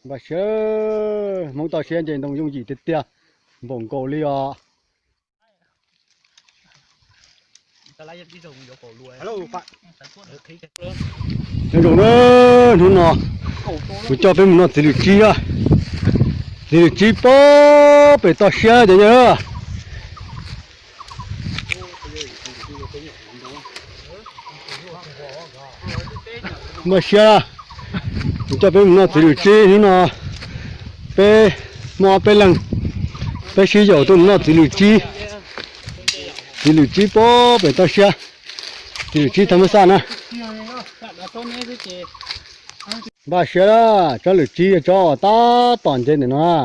Npaj siab, Hmoob toj siab nce ntoo yooj yim tiag tiag, npaum nkaus li os. Nyob zoo na, hnub no kuv coj peb mus noj txiv lws tsib na. Txiv lws tsib pob pem toj siab cov yawg. Npaj siab, kuv coj peb mus noj txiv lws tsib hnub no. Peb muaj ob peb leeg, peb sib yaum tuaj mus noj txiv lws tsib. Txiv lws tsib pob pem toj siab, txiv lws tsib thaj mab xaj na. Npaj siab, tsob lws tsib yog tsob uas tab tom nce ntawm no na.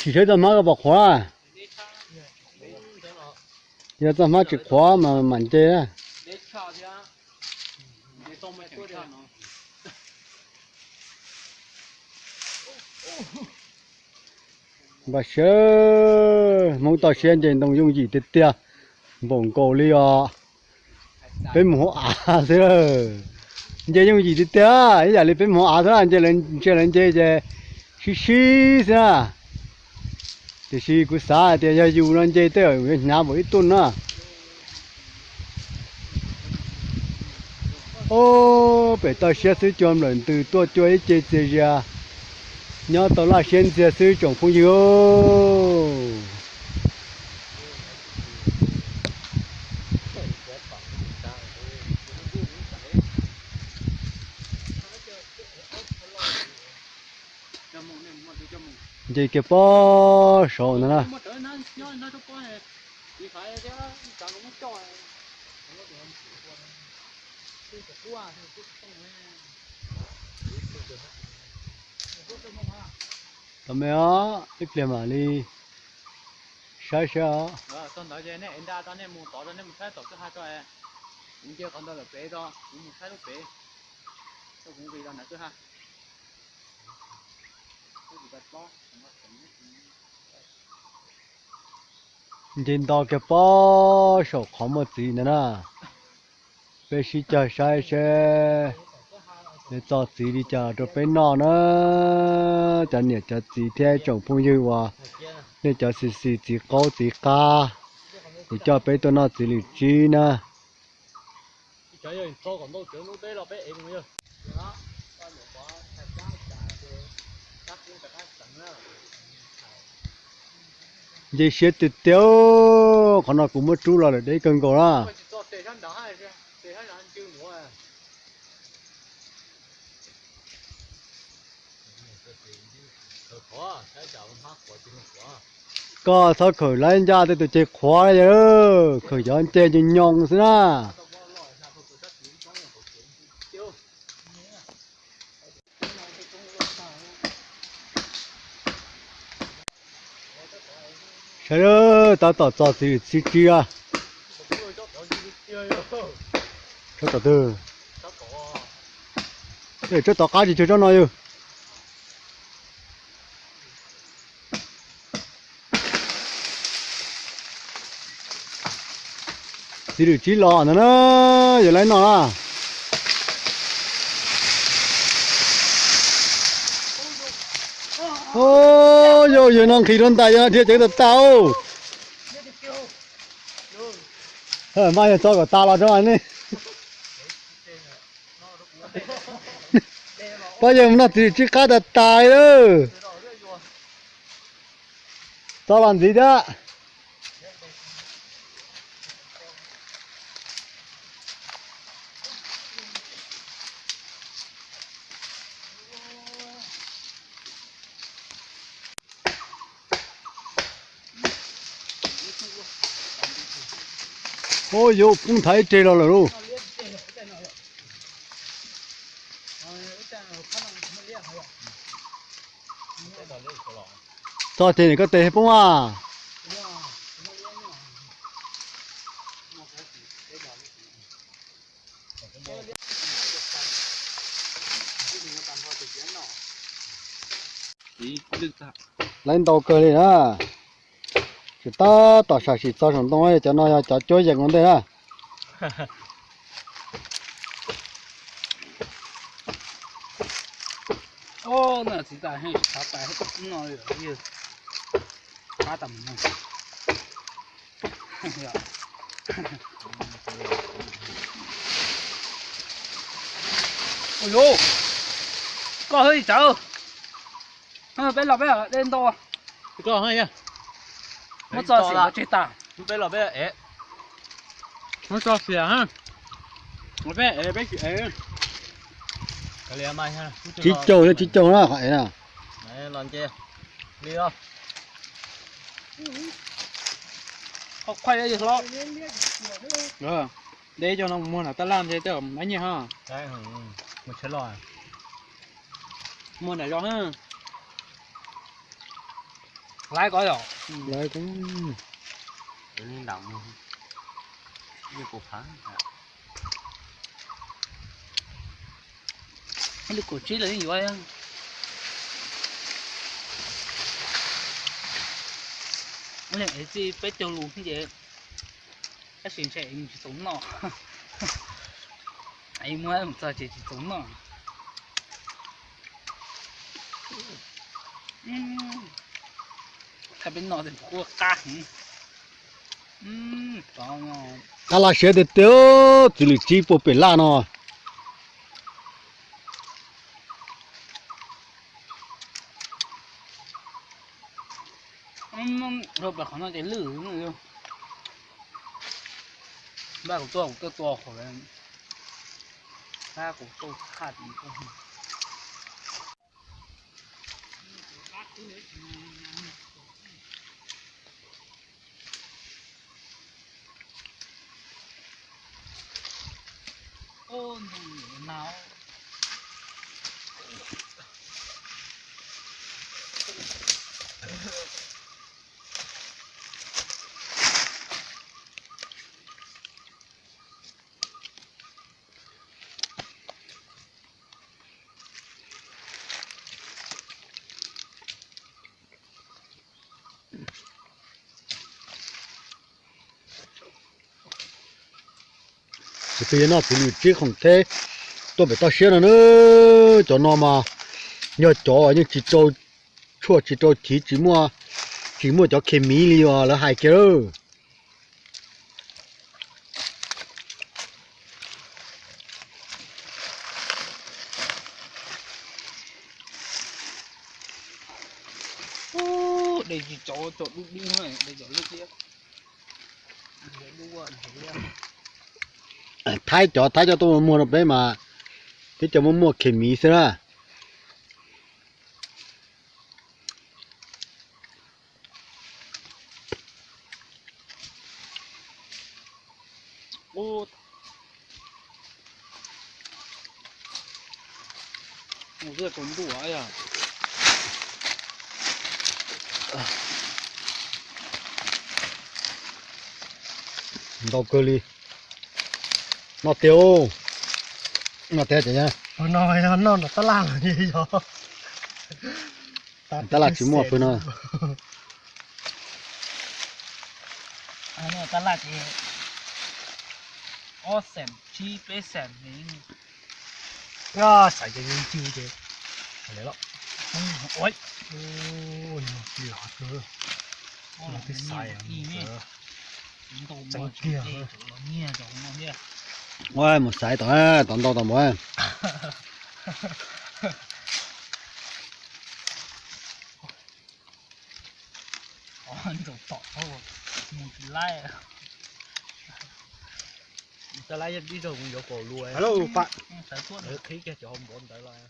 Sim saib txoj hmab koj puas qhuav. Yog txoj hmab tsis qhuav mas mam nce na. Npaj siab, Hmoob toj siab nce ntoo yooj yim tiag tiag, npaum nkaus li os. Peb mus hauv av xwb, nce yooj yim tiag tiag ib yam li peb mus hauv av xwb, nce, ntshe lawv nce ces sib sib xwb na. Tiam sis kuv xav hais tias yog yus no nce tej zaum yuav hnyav npaum ib tuj na. Ob pem toj siab xwb cua nplawm ntws tuaj cua ib ce txias zias, nyob tau laj siab ntxiag xwb tsoom phooj ywg. Nce kiag pob saud ntag na. Tau me os, ib pliag mam li saib saib os. Txog ntawd ces nej ev nra tau, nej mus tod tso, nej mus saib tom kwj ha tso. Kuv nce qhov ntawd lawm pem tso, kuv mus saib lub pem, kuv nqis los ntawm kwj ha. Nce nto kiag pob saum qhov muaj txiv ntawd na. Peb sib cog saib seb nws txo txiv li cas rau peb noj na. Cov niam cov txiv thiab tsoom phooj ywg uas nej cov xis xis txiv qaub txiv qab, kuv coj peb tuaj noj txiv lws tsib na. Nce siab tiag tiag, qhov no kuv muab rub los lawm deb kawg nkaus na. Koj txhob khawm laib ncaj tej tus ceg qhuav, khawm cov nce nyoos nyoos xwb na. Saib, tab tom txo txiv lws tsib a. Tsob tom twg? Tsob tom qab tsis cuag tsob no yog. Txiv lws tsib los ntag na, yog laib noj na. Yog, yog no nqhis rau ntais, yog no dhia ceev tas tas. Mas yog txo kom tas los rau ne. Pab yawg mus noj txiv lws tsib qab tas tas li. Txo los ntxiv thiab. Ua yuav poob nthav ib reg los lawm lauj. Txog ces nim koj tes poob a. Laib ntau kawg li na. Tsis tab tom sam sim txog saum ntoo, cov no yog cov cuab yees ua ntej na. No txiv tas heej, tsis txhob tas no, qab tas mus no. Ua yuv, koj hwj tsav, peb los peb dej ntau. Koj, muab txoj xiam tseg tas, peb los peb ev, muab txoj xiam, peb ev peb tsis ev. Tsib caug, tsib caug na qhov ev na. Dej cov no mus muag nram tab laj ntshe tej mab nyiaj ho. Muag nram zos na. Laiv ko yom. Laiv ko. Lwm kaum tsib los yeej yuav. Leej ev txij peb caug lus xwb ces tab sis ntshe ev tsis txaus noj. Ev muab mus txog ces tsis txaus noj. Thaij peb noj quaj qab heev. Qab laj siab tiag tiag, txiv lwm tsib puag pem laj no. Rau pem qhov no ces lwj. Npaj kuv tuaj kuv tuaj tua qhov, npaj kuv tuaj qhaj. Tus twg yuav noj txiv lwm tsib khoom theb tuaj pem toj siab no na. Cov no mas yog cov yeej tsis rau tshuaj tsis rau chiv, tsis muaj, tsis muaj cov khes miv li uas lawv hais kiag lawm. Dej tsis tsaus, tsaus dub dub, dej tsaus lub thiab. Thaib cov, Thaib cov tuaj muag rau peb mas twb cov muaj muaj khes miv xwb na. Ntau kawg li. Noj tiag, noj tiag ces no noj nram tab laj los yog tab laj tsis muaj pw no. Tab laj ces ob xees tsib peb xees. Xaiv ces yeej cw ces lawm. Twb xaiv tseeb kiag. Ua mus xaiv tom, tom ntau tom mus. Tab laj ib zaug kuv yuav kaum lus, qhib kiag cov hauv npav ntawd los.